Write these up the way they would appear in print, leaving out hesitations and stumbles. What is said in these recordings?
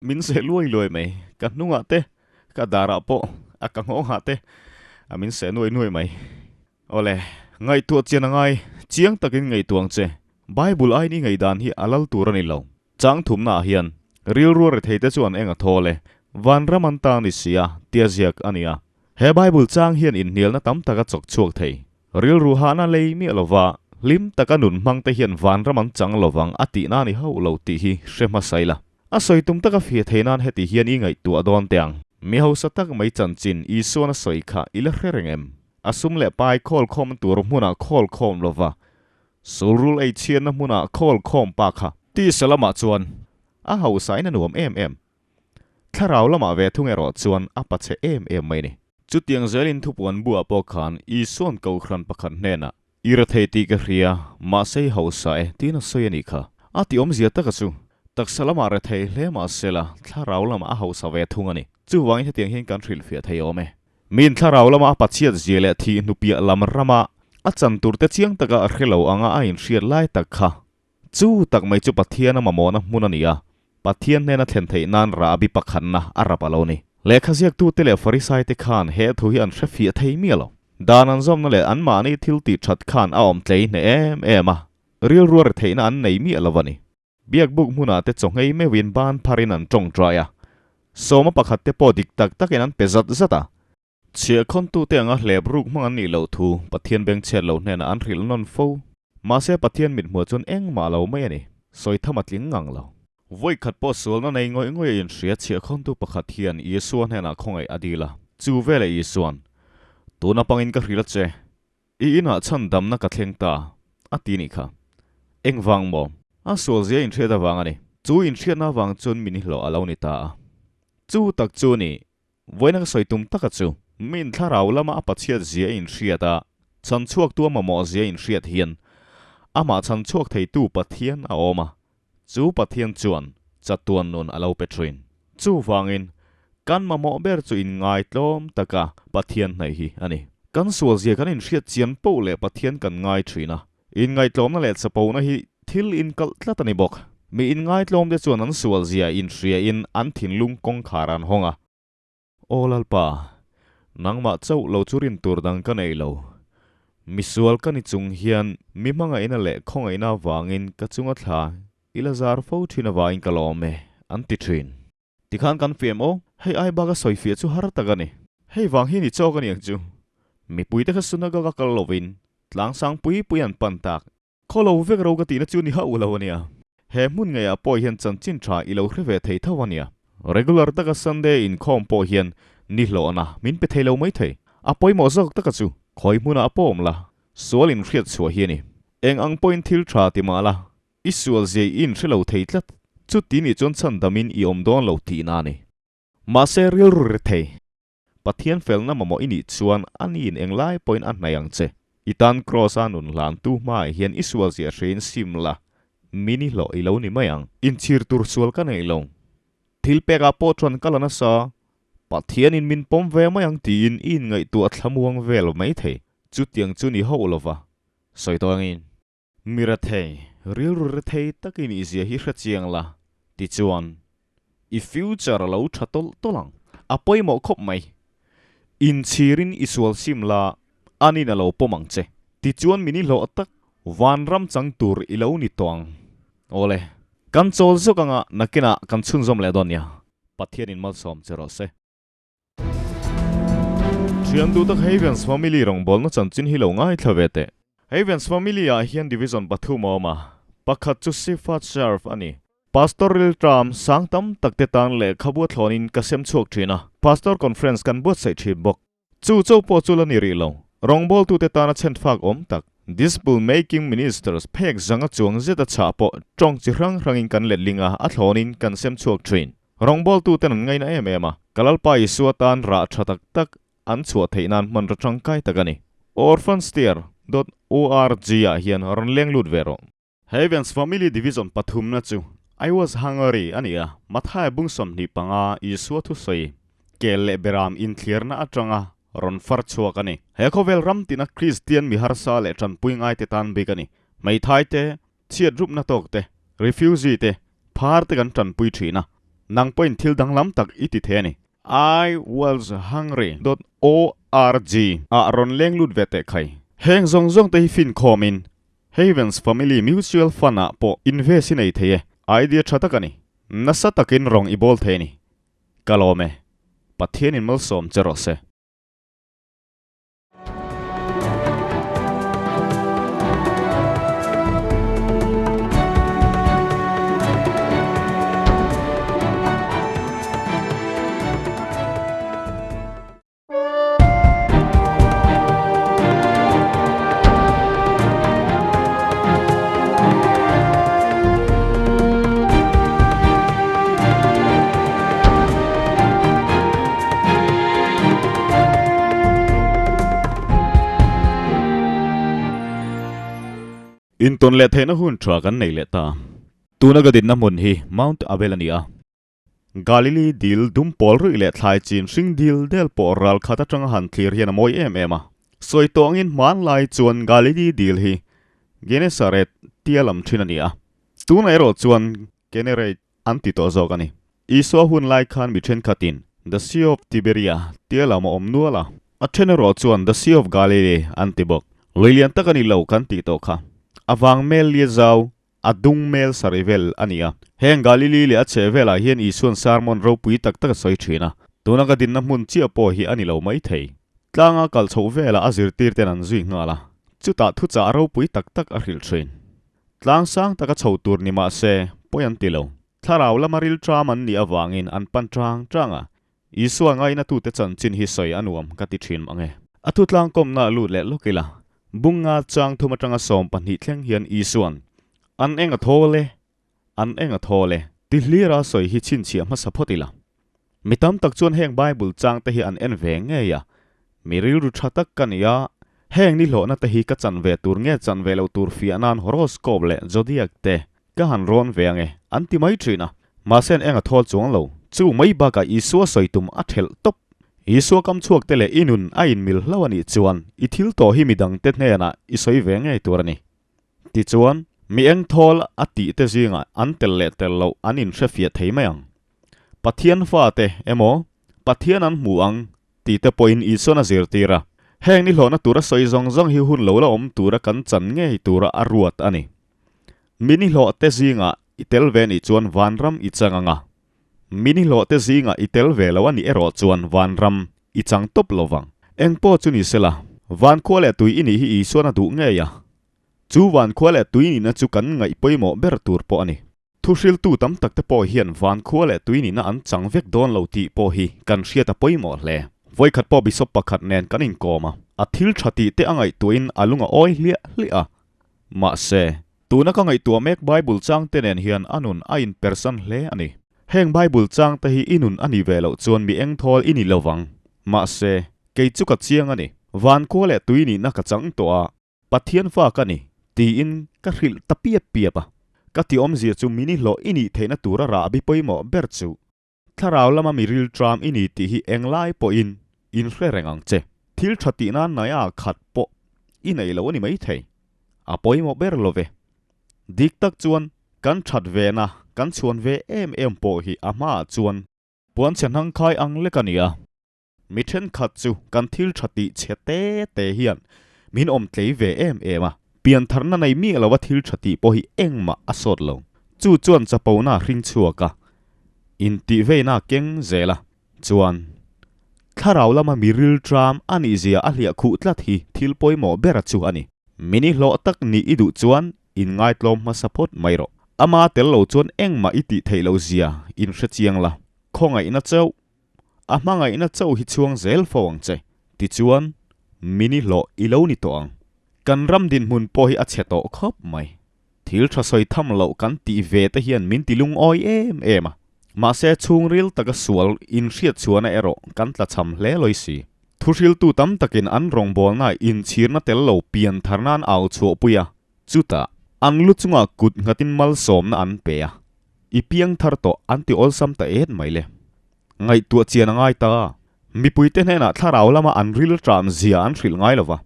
Min seh luai luai mai. Ka hnungah te, ka darah pawh, a ka nghawngah te a min seh nuai nuai mai. Awle, ngaihtuah chian a ngai, chiang takin ngaihtuah ang che. Bible aiin i ngaihdan hi a lal tur a ni lo. Chang thumnaah hian, Rilru retheite chuan eng a thawl e, vanram an ta ni sia, tia ziak a ni a. He Bible chang hian inhnialna tam tak a chawk chhuak thei. Rilru hahna lei miah lova, hlim taka nun hmangte hian vanram an chang lovang a tihna a ni hauh lo tih hi hre hmasa ila. A sawi tum taka fia thei nan heti hian i ngaihtuah dawn teh ang. Mi hausa tak mai chanchin Isuan a sawi kha i la hre reng em? A sum leh pai khawl khawm tur hmunah khawl khawm lova, sulrul ei chhiatna hmunah khawl khawm pa kha. Tisa lamah chuan a hausain a nuam em em. Thlarau lamah ve thung erawh chuan a pache em em mai ni. Chutiang zelin thupuan buah pawh khan Isuan kohhran pakhat hnenah, I rethei tih ka hria, mahse i hausa e, tiin a sawi a nih kha. A ti awmzia taka chu, taksa lamah rethei hle mahsela thlarau lamah a hausa ve thung a ni. Chuvangin hetiang hian kan hrilhfiah thei awm e. Min thlarau lama a pachiat zia leh thih hnupiah lam rama a chan turte chiang taka a hre lo anga a inhriat lai tak kha Chu tak mai chu Pathian a mamawhna hmun a ni a, Pathian hnena thlen theih nan Rahbi pakhatna a rap a lo ni. Lehkha ziaktute leh Farisaite khan he thu hi an hre fiah thei miah lo. Dan an zawmna leh anmahni thil tih that khan a awm tlei hneh em em a, rilru a ri theihna an nei miah lo a ni. Biakbuk hmunah te chaw nghei meuhin ban pharin an tawngtai a, sawma pakhat te pawh dik tak takin an pe zat zat a. Chhiahkhawntute anga hlep ruk hmang an nih loh thu Pathian bengchhiat lo hnenah an hrilh nawn fo. Mahse Pathian mithmuh chuan engmah lo mai a ni. Sawi tham a tling ngang lo. Vawi khat pawh sualna nei ngawih ngawih a inhria chhiahkhawntu pakhat hian Isua hnenah khawngaih a dil a. Chu veleh Isua'n, Tuna pangin ka hrilh a che. I inah chhandamna ka thleng ta, a ti nih kha. Engvang maw? A sualzia inhriat avang a ni. Chu inhriatna avang chuan min hlawh a lo ni ta a. Chu tak chu ni, Vawiina ka sawi tum taka chu, min thlarau lama a pachhiat zia a inhriat a, chhanchhuaktu a mamawh zia a inhriat hian, amah chhanchhuak theitu Pathian a awm a, chu Pathian chuan chatuan nun a lo pe thin. Chuvangin, kan mamawh ber chu inngaitlawm taka Pathian hnaih hi a ni. Kan sual zia kan inhriat chian poh leh Pathian kan ngai thin a, Inngaihtlawmna leh chapona hi thil inkalh tlat a ni bawk. Mi inngaitlawmte chuan an sual zia inhriain an thinlung kawngkhar an hawng a. Aw Lalpa, nangmah chauh lo chu rin tur dang ka nei lo. Misual ka ni chung hian mi hmangaihna leh khawngaihna avangin ka chunga thla i la zar fo thin avangin ka lawm e, an ti thin. Tikhan kan fiam aw, hei ai bak a sawi fiah chu har tak a ni. Hei vang hi ni chawk a ni ang chu. Mipuite kha synagogue a kal lovin tlangsang pui pui an pan tak. Khaw lo vek ro ka tihna chu ni hauh lo a nia. He hmun ngeiah pawh hian chanchin tha i lo hre ve thei tho a nia. Regular taka Sunday inkhawm pawh hian ni hlawhna min pe thei lo mai thei. A pawimawh zawk taka chu khawi hmunah pawh awm la, sual inhriat chhuah hi a ni. Eng ang pawhin thil tha ti mah la, I sual zia i inhre lo thei tlat, chuti nih chuan chhandamin i awm dawn lo tihna a ni. Mahse rilru ri thei. Pathian felna mamawh i nih chuan a niin englai pawhin a hnaih ang che. I tan Kraws-a nun hlantu hmaah hian i sual zia hrein sim la, min i hlawh i lo ni mai ang. Inchhir tur sual ka nei lo. Thil pekah pawh chuan ka la nasa. Pathianin min pawm ve mai ang tiin i inngaihtuah thlamuang vel mai thei. Chutiang chu ni hauh lova sawi tawh angin. Mi rethei, rilru rethei takin i zia hi hre chiang la, tichuan i future a lo tha tawlh tawlh ang. A pawimawh khawp mai. Inchhirin i sual sim la, anin a lo pawm ang che. Tichuan min i hlawh tak, vanram chang tur i lo ni tawh ang. Awle, kan chawl zawk anga nakinah kan chhunzawm leh dawn nia. Pathianin malsawm che rawh se. Thian duh tak Havens Family rawngbawlna chanchin hi lo ngaithla ve teh. Havens Family ah hian division pathum a awm a, pakhat chu Sifat Sharf a ni. Pastor rilṭam sang tam tak te tan lehkhabu a thlawnin ka sem chhuak ṭhin a, Pastor Conference kan buatsaih ṭhin bawk. Chu cho pawh chu la ni rih lo. Rawngbawltute tana chhenfak awm tak, Disciple Making Ministers phek zanga chuang zeta chhah pawh ṭawng chi hrang hrangin kan letling a, a thlawnin kan sem chhuak ṭhin. Rawngbawltuten an ngaina em em a, ka Lalpa Isua tan rah tha tak tak an chhuah theih nan hmanraw tangkai tak a ni. Orphansteer dot org ah hian rawn leng lut ve rawh. Havens Family Division pathumna chu I was hungry a ni a, Matthai bung 25 Isua thusawi kel leh beram inthlirna atanga rawn far chhuak a ni. He khawvel ram tina Kristian mi harsa leh tanpui ngaite tan bik a ni. Hmeithai te, Chhiat rupna tawk te, refugee te, phar te kan tanpui thin a. Nang pawhin thil danglam tak i ti thei a ni. I was hungry dot org ah rawn leng lut ve teh khai. Heng zawng zawng te hi finkhawmin Havens Family Mutual Fund ah pawh invest i nei thei e. Idea tha tak a ni. Nasa takin rawng i bawl thei a ni. Ka lawm e. Pathianin malsawm che rawh se. Intawn leh theihna hun tha kan nei leh ta. Tuna ka dinna hmun hi Mount Abel a ni a. Galili dil dum pawl ruih leh thlai chin hring dil del pawh ral khat atanga han thlir hian a mawi em em a. Sawi tawngin hmanlai chuan Galili dil hi Genesaret tia lam thin a ni a. Tunah erawh chuan Kenereit an ti tawh zawk a ni. Isua hun lai khan mi thenkhatin The Sea of Tiberia tia lam a awm nual a, a then erawh chuan The Sea of Galilee an ti bawk. Lui lian tak a ni lo kan tih tawh kha. A vang mel lia zau, a dung mel sarih vel a ni a. Heng Galilee leh a chheh velah hian Isua'n sermon ropui tak tak a sawi thin a. Tuna ka dinna hmun chiah pawh hi a ni lo mai thei. Tlanga kal chhoh velah a zirtirten an zui nghal a, chutah thuchah ropui tak tak a hrilh thin. Tlang sang taka chho tur ni mah se, pawi an ti lo. Thlarau lama ril ṭam an nih avangin an pan ṭang ṭang a. Isua ngainatute chanchin hi sawi a nuam ka ti ṭhin mang e. A thutlang kawmna a lut leh lawk ila, Bunga chang thum aṭanga 12 thleng hian Isua'n, An eng a thawl e, an eng a thawl e, ti hlira sawi hi chhinchhiah hmasa phawt ila. Mi tam tak chuan heng Bible chang te hi an en ve ngei a, mi rilru tha tak ka ni a, heng ni hlawhna te hi ka chan ve tur nge chan ve lo tur fiah nan horoscope leh zodiac te ka han rawn ve ange an ti mai thin a, mahse an eng a thawl chuang lo, chu mai bakah Isua sawi tum a thelh tawp. Isua kam chhuak te leh i nun a inmil hlo a nih chuan i thil tawh hi midang te hnenah i sawi ve ngei tur a ni. Tichuan, mi eng thawl a tih te zingah an tel leh tel loh an inhrefiah thei mai ang. Pathian fate emaw, Pathian an hmu ang tih te pawhin Isuan a zirtir a. Heng ni hlawhna tura sawi zawng zawng hi hun lo la awm tura kan chan ngei tura a ruat a ni. Mi ni hlawh te zingah i tel ve nih chuan vanram i chang ang a. Mi ni hlawh te zingah i tel ve lo a nih erawh chuan vanram i chang tawp lo vang. Eng pawh chu ni sela, van khua leh tui i nih hi Isuan a duh ngei a. Chu van khua leh tui nihna chu kan ngaih pawimawh ber tur pawh a ni. Thuhriltu tam tak te pawh hian vankhua leh tui nihna an chang vek dawn lo tih pawh hi kan hriat a pawimawh hle. Vawikhat pawh Bishop pakhat nen kan inkawm a, a thil tha tih te a ngaihtuahin a lung a awi hliah hliah a. Mahse, tuna ka ngaihtuah mek Bible chang te nen hian a nun a inpersan hle a ni. Heng Bible chang te hi i nun a nih ve loh chuan mi engthawl i ni lo vang. Mahse, kei chu ka chiang a ni. Vankhua leh tui nihna ka chang tawh a. Pathian fa ka ni, tiin ka hrilh ta piap piap a. Ka ti awmzia chu mini hlawh i nih theihna tura rahbi pawimawh ber chu thlarau lama mi rilṭam i ni tih hi englai pawhin inhre reng ang che. Thil ṭha tih nan naia khat pawh i nei lo a ni maithei. A pawimawh ber lo ve. Dik tak chuan kan ṭhat vena kan chhuan ve em em pawh hi a hmaah chuan puanchhe hnangkhai ang lek a ni a. Mi thenkhat chu kan thil tha tih chhe te te hian min awm tlei ve em em a, piantharna nei miah lova thil tha tih pawh hi engmah a sawt lo. Chu chuan chapona hring chhuak a, intihveina keng zel a, chuan thlarau lama mi rilṭam a nihzia a hliah khuh tlat hi thil pawimawh bera chu a ni. Mini hlawh tak nih i duh chuan inngaithlawm hmasa phawt mai rawh. Ama tel lo chuan engmah i tih theih loh zia inhre chiang la, khawngaihna chauh A hmangaihna chauh hi chhuang zel fo ang che, tichuan mini hlawh i lo ni tawh ang. Kan ram dinhmun pawh hi a chhe tawh khawp mai. Thil tha sawi tham loh kan tih ve te hian min ti lungawi em em a. Mahse chhungril taka sual inhriatchhuahna erawh kan tlachham hle lawi si. Thuhriltu tam takin an rawngbawlnaah inchhirna tel lo pian thar nan au chhuahpui a, chutah an lu chungah kut nghatin malsawmna an pe a. I piang thar tawh an ti awlsam ta et mai le. Ngaihtuah chian a ngai ta. Mipuite hnenah thlarau lama an ril ṭam zia an hrilh ngai lo va.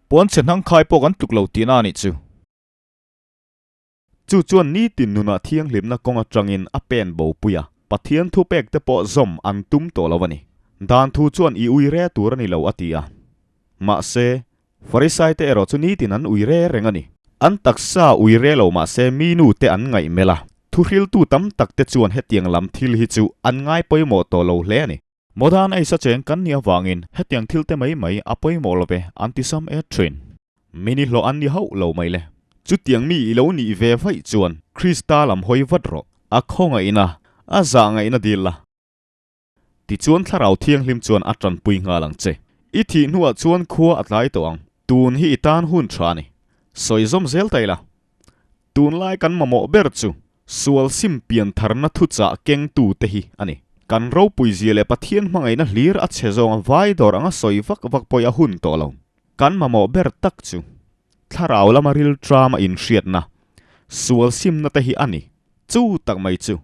Puanchhe hnangkhai pawh kan tluk lo tihna a nih chu. Chu chuan nitin nunah thianghlimna kawng atangin a pen bo pui a. Pathian thupek te pawh zawm an tum tawh lo a ni. Dan thu chuan i ui re tur a ni lo a ti a. Mahse, Farisai te erawh chu nitin an ui re reng a ni. An taksa ui re lo mahse mi nu te an ngaih melh a, thuhriltu tam tak te chuan hetiang lam thil hi chu an ngai pawimawh tawh lo hle a ni. Modern age a cheng kan nih avangin hetiang thil te mai mai a pawimawh lo ve an ti sam et thin. Mi ni hlawh an ni hauh lo mai le. Chutiang mi i lo nih ve vaih chuan Krista lam hawi vat rawh. A khawngaihna, a zahngaihna dil la. Tichuan Thlarau Thianghlim chuan a tanpui nghal ang che. I thih hnuah chuan khua a tlai tawh ang. Tun hi i tan hun tha a ni. Sawi zawm zel ta ila. Tunlai kan mamawh ber chu sual sim pian tharna thuchah kengtu te hi a ni. Kan ropui zia leh Pathian hmangaihna hlir a chhe zawnga vai dawr anga sawi vak vak pawih a hun tawh lo. Kan mamawh ber tak chu Thlarau lama rilṭama inhriatna, sual simna te hi a ni. Chu tak mai chu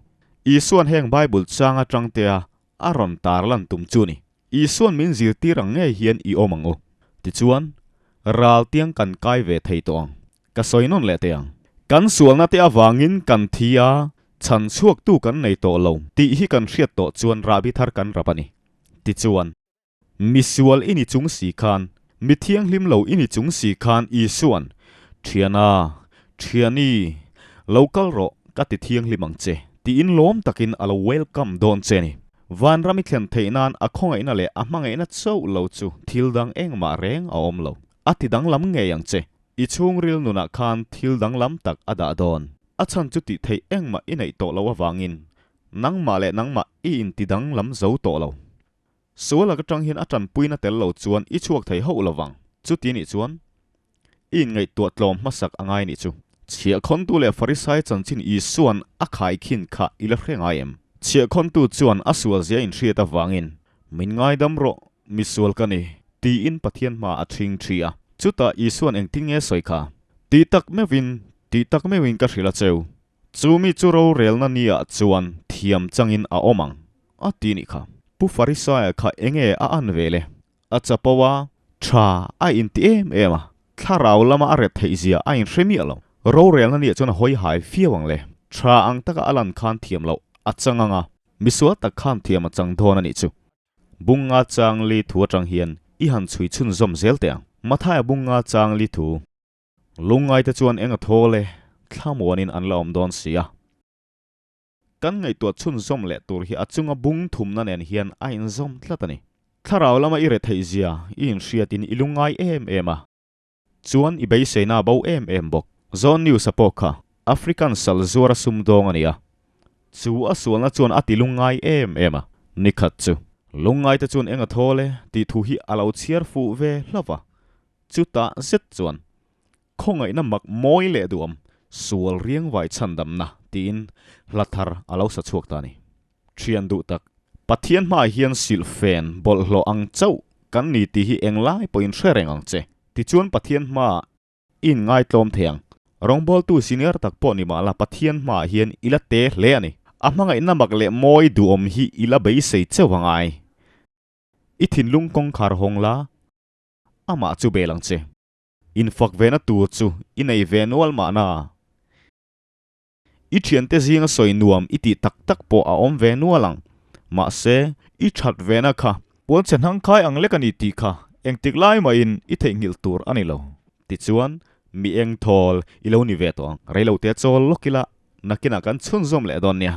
Isuan heng Bible chang aṭangtea a rawn tarlan tum chu ni. Isuan min zirtir ang ngei hian i awm ang u. Tichuan, ral tiang kan kai ve thei tawh ang. Ka sawi nawn leh teh ang. Kan sualna te avangin kan thi a, chhan chhuaktu kan nei tawh lo tih hi kan hriat tawh chuan rahbi thar kan rap a ni. Tichuan. Misual i ni chung si khan, mi thianghlim lo i ni chung si khan Isuan, Thiana, Thiani, lo kal rawh, ka ti thianghlim ang che, tiin lawm takin a lo welcome dawn che ni. Vanram i thlen theih nan a khawngaihna leh a hmangaihna chauh lo chu thil dang engmah reng a awm lo. A ti danglam ngei ang che. I chhungril nunah khan thil danglam tak a dah dawn. A chhan chu tih theih engmah i neih tawh loh avangin nangmah leh nangmah i inti danglam zo tawh lo. Sual lak atang hian a tanpuina tel lo chuan i chhuak thei hauh lo vang. Chuti nih chuan i inngaihtuah tlawm hmasak a ngai nih chu. Chhiahkhawntu leh Farisai chanchin Isua'n a khaikhin kha i la hre ngai em? Chhiahkhawntu chuan a sualzia inhriat avangin, Min ngaidam rawh, misual ka ni, tiin Pathian hma a ṭhing ṭhi a. Chutah Isua'n engtin nge sawi kha? Ti tak meuhin, ti tak meuhin ka hrilh a cheu. Chu mi chu rorelna niah chuan thiam changin a awm ang. A ti nih kha. Pu Farisaia kha enge a an ve le? A chapo a, tha a inti em em a, thlarau lama a ret theih zia a inhre miah lo. Rorelna niah chuan a hawi hai fiau ang le. Tha ang taka a lan khan thiam loh a chang ang a, misual tak khan thiam a chang dawn a nih chu. Bunga chang li thu atang hian i han chhui chhunzawm zel teh ang. Mathaia bunga chang li thu. Lungngaite chuan eng a thawl e, thlamuanin an la awm dawn si a. Kan ngaihtuah chhunzawm leh tur hi a chunga bung thumna nen hian a inzawm tlat a ni. Thlarau lama i retheih zia i inhriatin i lungngai em em a, chuan i beiseina a bo em em bawk. Zone News-a pawh kha African sal zuara sumdawng a ni a, chu a sualna chuan a ti lungngai em em a. Nikhat chu lungngaite chuan eng a thawl e tih thu hi a lo chhiar fuh ve hlauh a, chutah zet chuan Khawngaihna mak mawi leh duam, sual riangvai chhandamna tiin hla thar a lo sa chhuak ta a ni. Thian duh tak, Pathian hmaah hian silhfen bawlhhlawh ang chauh kan ni tih hi englai pawhin hre reng ang che. Tichuan Pathian hmaah i inngaihtlawm thei ang. Rawngbawltu senior tak pawh ni mahla Pathian hmaah hian i la te hle a ni. A hmangaihna mak leh mawi duhawm hi i la beisei chauh a ngai. I thinlung kawngkhar hawng la, amah chu bel ang che. Infak vena tur chu i nei ve nual mahna. I thiante zinga sawi nuam i tih tak tak pawh a awm ve nual ang. Mahse, i that vena kha puan chhe hnang khai ang lek a ni tih kha engtik lai mahin i theihnghilh tur a ni lo. Tichuan, mi eng thawl i lo ni ve tawh ang. Reilote chawl lawk ila nakinah kan chhunzawm leh dawn nia.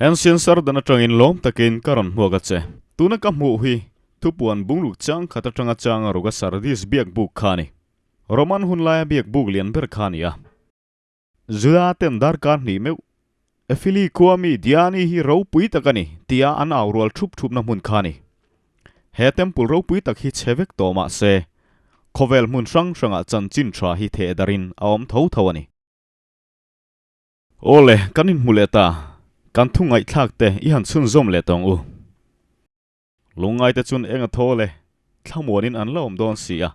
Hensian Sardan atangin lawm takin ka rawn hmuak a che. Tuna ka hmuh hi thupuan bungluk chang khat atanga changa ruka Sardis biak buk kha a ni. Roman hun laia biak buk lian ber kha a ni a. Juda ten darkar hnih meuh Efili khua mi Diani hi ropui tak a ni tia an au rual thup thupna hmun kha a ni. He temple ropui tak hi chhe vek tawh mah se, khawvel hmun hrang hrangah chanchin tha hi theh darin a awm tho tho a ni. Awle, kan inhmu leh ta, kan thu ngaihthlak te i han chhunzawm leh tawng u. Lungngaite chuan eng a thaw le, thlamuanin an la awm dawn si a.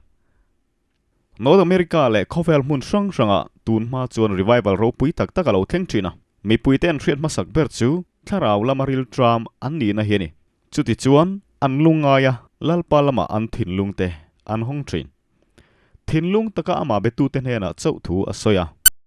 North America leh khawvel hmun hrang hrangah tun hma chuan revival ropui tak tak a lo thleng thin a. Mipuite an hriat hmasak ber chu thlarau lama rilṭam an nihna hi a ni. Chuti chuan an lungngai a. Lalpa lamah an thinlungte an hawng thin. Thinlung taka amah betute hnenah chauh thu a sawi a.